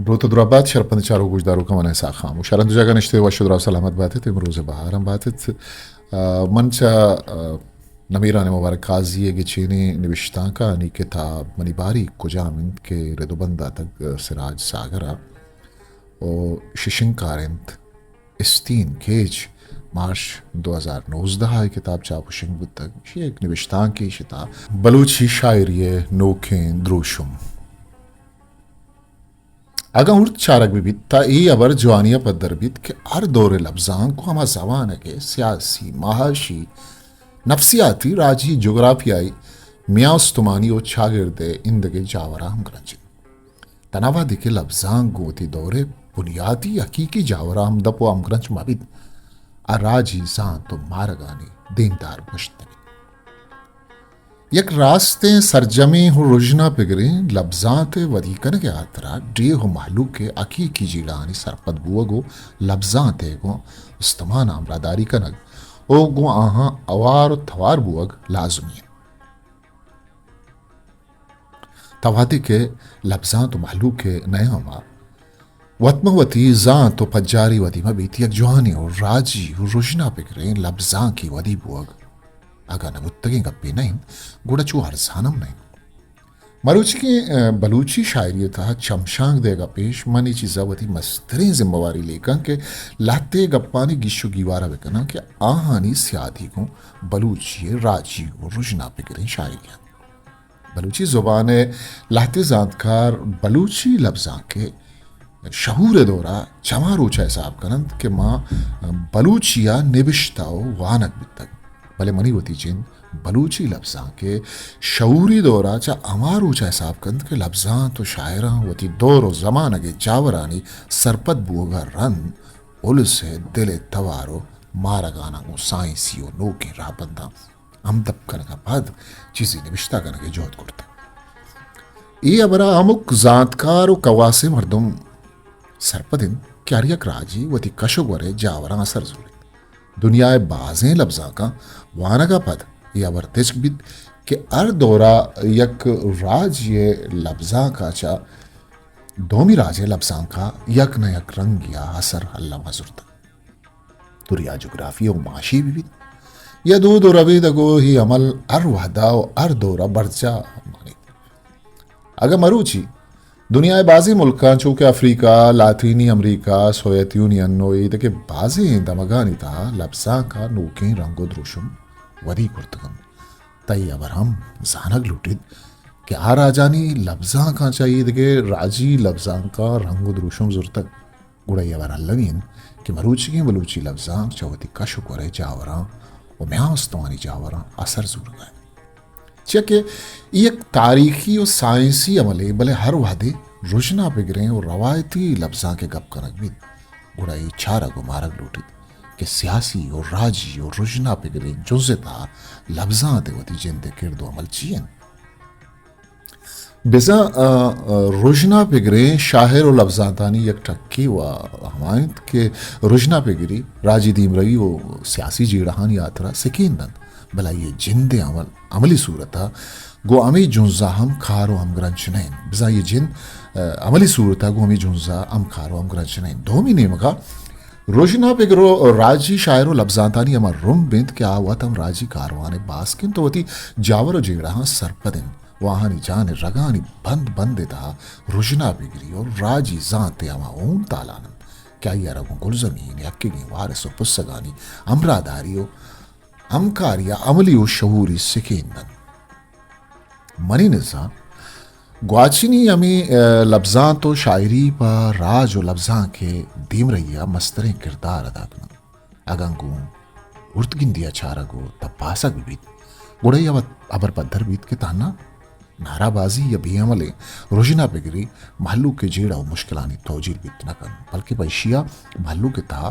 دروت ءُ دراہ بات، شرپند چاروک ءُ گوشداروکاں، من اسحاق خاموش۔ ہر ہند ءُ جاگہ نشتہ ئے، وش ءُ دراہ ءُ سلامت بات ات، امروز ءِ بہار ہم بات ات۔ آ، من چہ، آ، نمیران مبارک قاضی ءِ گچینیں نبشتانکانی کتاب منی باریگ کجام انت کہ رد ءُ بند داتگ سراج ساگر ءَ ءُ ششنکار انت استین کیچ، مارچ دو ہزار نوزدہ ءَ اے کتاب چاپ ءُ شنگ بوتگ۔ ایشی ءِ یک نبشتانکے شتہ بلوچی شاعری ءِ نوکیں دروشم۔ اگاں ہورت چارگ بہ بیت، تہ اے ہبر جوانی ءَ پدر بیت کہ ہر دور ءِ لبزانک ءُ ہما زمانگ ءِ سیاسی، معاشی، نفسیاتی، راجی، جغرافیائی، میان استمانی ءُ چاگرد ءِ ایندگہ جاوراں ہمگرنچ انت۔ تنا وہدے کہ لبزانک گوں وتی دور ءِ بنیاتی حقیقی جاوراں ہمدپ ءُ ہمگرنچ مہ بیت، آ راجی زانت ءُ مارگانی دیمدار گوشت نہ بیت۔ یک راستیں سرجمیں ءُ رژنا پگریں لبزانت ءِ ودی کنگ ءِ ہاترا ڈیھ ءُ مہلوک ءِ حقیقی جیڑہانی سرپد بوگ ءُ لبزانت ءِ گوں استمان ءَ ہمراہداری کنگ ءُ گوں آہاں ہوار ءُ توار بوگ لازمی انت۔ تہ وہدے کہ لبزانت ءُ مہلوک ءِ نیام ءَ وت مہ وتی زانت ءُ پجاری ودی مہ بیت، یک جوانیں ءُ راجی ءُ رژنا پگریں لبزانکے ودی بوگ اگاں نہ بوتگیں گپے نہ انت، گڑا چو ارزان ہم نہ انت۔ مروچیگیں، ء، بلوچی شاعری ءِ تہا چمشانک دئیگ ءَ پیش من اے چیز ءَ وتی مستریں ذمہ واری لیکاں کہ لہتے گپانی گیش ءُ گیوار ءَ بکناں کہ آہانی سیادی گوں بلوچی ءِ راجی ءُ رژنا پگریں شاعری انت۔ بلوچی زبان ءِ لہتے زانتکار بلوچی لبزانک ءِ شعور ءِ دور ءَ چہ ہما روچ ءَ حساب کن انت کہ ما بلوچی ءَ نبشتہ ءُ وانگ بیتگ، بلے منی وتی جند بلوچی لبزانک ءِ شعوری دور ءَ چہ ہما روچ ءَ حساب کنت کہ لبزانت ءُ شاعراں وتی دور ءُ زمانگ ءِ جاورانی سرپد بوگ ءَ رند الس ءِ دل ءِ توار ءُ مارگاناں گوں سائنسی ءُ نوکیں راہبنداں ہمدپ کنگ ءَ پد چیزے نبشتہ کنگ ءِ جہد کرتگ۔ اے ہبر ءَ ہمک زانتکار ءُ کواسیں مردم سرپد انت کہ ہر یک راجے وتی کش ءُ گور ءِ جاوراں اثر زوریت۔ دنیا ءِ بازیں لبزانکاں وانگ ءَ پد اے ہبر تچک بیت کہ ہر دور ءَ یک راجے ءِ لبزانک ءَ چہ دومی راج ءِ لبزانک ءَ یک نہ یک رنگے ءَ اثر الم ءَ زرتگ۔ دنیا جغرافی ءُ معاشی بہ بیت یا دود ءُ ربیدگ ءُ اے عمل ہر وہد ءَ ءُ ہر دور ءَ برجاہ مانیت۔ اگاں مروچی دنیا ءِ بازیں ملکاں چو کہ افریقہ، لاطینی امریکہ، سوویت یونین ءُ ایدگہ بازیں دمگانی تہا لبزانک ءَ نوکیں رنگ ءُ دروشم ودی کرتگ انت، تہ اے ہبر ہم زانگ لوٹیت کہ آ راجانی لبزانکاں چہ ایدگہ راجی لبزانکاں رنگ ءُ دروشم زرتگ۔ گڑا اے ہبر المی انت کہ مروچیگیں بلوچی لبزانک چہ وتی کش ءُ گور ءِ جاوراں ءُ میان استمانی جاوراں اثر زورگ ءَ انت۔ چیا کہ اے یک تاریخی ءُ سائنسی عملے، بلے ہر وہدے رژنا پگریں ءُ روایتی لبزانک ءِ گپ کنگ بیت، گڑا اے چارگ ءُ مارگ لوٹیت کہ سیاسی ءُ راجی ءُ رژنا پگریں جنز ءِ تہا لبزانت ءِ وتی جند ءِ کرد ءُ عمل چی انت؟ بزاں، آ، آ، رژنا پگریں شاعر ءُ لبزانتانی یک ٹکے ءُ ہما انت کہ رژنا پگری راجی دیمروی ءُ سیاسی جیڑہانی ہاترا سکین دنت، بلے آئی ءِ جند ءِ عمل، عملی صورت ءَ گوں ہمے جنز ءَ ہم کار ءُ ہمگرنچ نہ انت۔ بزاں آئی ءِ جند، آ، عملی صورت ءَ گوں ہمے جنز ءَ ہم کار ءُ ہمگرنچ نہ انت۔ دومی نیمگ ءَ رژنا پگر ءُ راجی شاعر ءُ لبزانتانی ہما رمب انت کہ آ وت ہم راجی کاروان ءِ باسک انت ءُ وتی جاور ءُ جیڑہاں سرپد انت ءُ آہانی جان ءِ رگانی بند بند ءِ تہا رژنا پگری ءُ راجی زانت ءِ ہما ہون تالان انت کہ آئی ءَ را گوں گلزمین ءِ ہکیگیں وارث ءُ پسگانی ہمراہداری ءُ ہمکاری ءَ عملی ءُ شعوری سکین دنت۔ منی نزا گواچنی ہمے، آ، لبزانت ءُ شاعری پہ راج ءُ لبزانک ءِ دیمرئی ءَ مستریں کردار ادا کننت۔ اگاں گوں ہورتگندی ءَ چارگ ءُ تپاسگ بہ بیت، گڑا اے ہبر پدر بیت کہ تہنا نعرہ بازی یا بے عملیں رژنا پگری مہلوک ءِ جیڑہ ءُ مشکلانی توجیل بیت نہ کنت، بلکیں پہ ایشی ءَ مہلوک ءِ تہا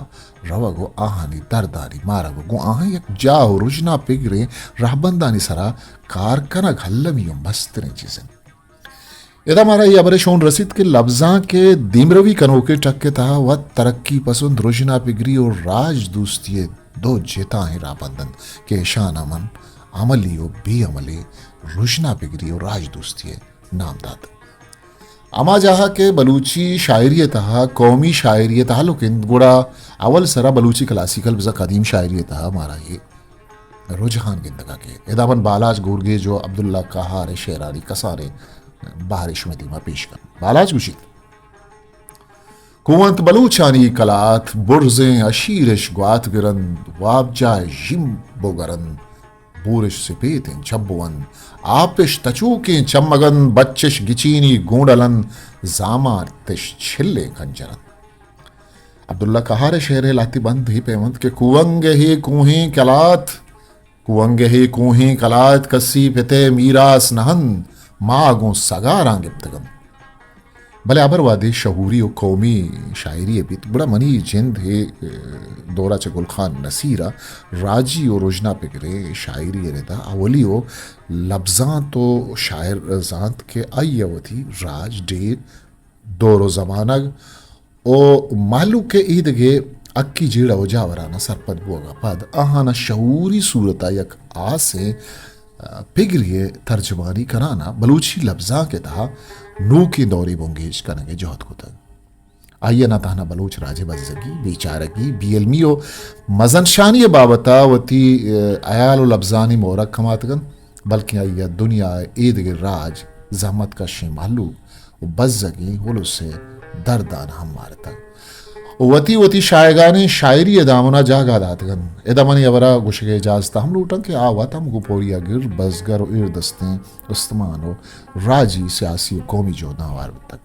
روگ ءُ آہانی دردانی مارگ ءُ گوں آہاں یک جاہ ءُ رژنا پگریں رہبندانی سرا کار کنگ المی ءُ مستریں چیز انت۔ ادا مارا اے ہبر ءِ شون رسیت کہ لبزانک ءِ دیمروی کنوکیں ٹک ءِ تہا وت ترقی پسند، رژنا پگری ءُ راج دوستی ءِ دو جتاہیں رہبند انت کہ اشاناں من عملی و بے عملی، رژنا پگری و راج دوستی ء نام دات۔ ہما جاہ کہ بلوچی شاعری ء تہا قومی شاعری ء تعلق انت، گڑا اول سرا بلوچی کلاسیکل بزاں قدیم شاعری ء تہا مارا اے رجحان گندگا کیت۔ ادا من بالاچ گورگیج و عبداللہ قہار ء شعرانی کسانیں بہرے شمئے دیما پیش کناں۔ بالاچ گوشیت، کوہنت بلوچانی کلات، برزیں اشیرش گوات گرند، وابجاہ ژیم بوگرند، بورش سپیتیں چبوند، آپش تچوکیں چمگند، بچش گچینی گونڈلند، زاماتش چھلیں کنجرند۔ عبداللہ قہار ء شعر ء لہتی بند ہی پیم انت کہ کوہنگ ء ہے کوہیں کلات، کوہنگ ء ہے کوہیں کلات، کسی پت ء میراث نہ انت، ما گوں سگاراں گپتگ انت۔ بلے ہبر وہدے شعوری و قومی شاعری ء بیت، گڑا منی جند ہے، ء، دورا چہ گل خان نصیر ء راجی و رژنا پگریں شاعری ء ردا اولی و لبزانت و شاعر زانت کہ آئی ء وتی راج ڈیھ دور و زمانگ و مہلوک ء ایدگہ حقی جیڑہ و جاوراناں سرپد بوگ ء پد آہاناں شعوری صورت ء یک ہاسیں، ء، پگری ء ترجمانی کنان ء بلوچی لبزانک ء تہا نوکیں دورے بنگیج کنگ ء جہد کتگ۔ آئی ء نہ تہنا بلوچ راج ء بزگی، بیچارگی، بے علمی و مزن شانی ء بابت ء وتی، ء، ہیال و لبزانی مورگ کماتگ انت، بلکیں آئی ء دنیا ء ایدگہ راج، زحمت کشیں مہلوک و بزگیں الس ء دردان ہم مارتگ و وتی وتی شایگانیں شاعری ء دامن ء جاگہ داتگ انت۔ ادا من اے ہبر ء گوشگ ء اجازت ہم لوٹاں کہ آ وت ہم گوں پوریا گر، بزگر و ایردستیں استمان و راجی، سیاسی و قومی جہداں ہوار بوتگ۔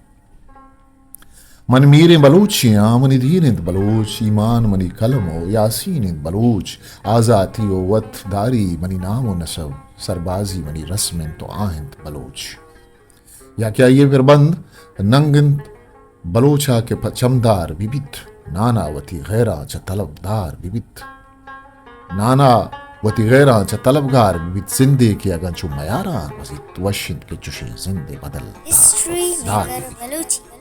من میریں بلوچے آں، منی دین انت بلوچ، ایمان منی قلم و یاسین انت بلوچ، آزاتی و وت داری منی نام و نسب، سربازی منی رسم انت و آ انت بلوچ۔ یا کہ آئی ء پربند ننگ انت بلوچ ء کہ پہ چمدار بہ بیت، نانا وتی غیراں چہ طلبدار بہ بیت۔ نانا وتی غیراں چہ طلبگار بہ بیت، زندے کہ اگاں چو میاراں گوزیت، وش انت کہ چشیں زندے بدل دار ہسٹری دار میمر بہ بیت۔ بلوچی۔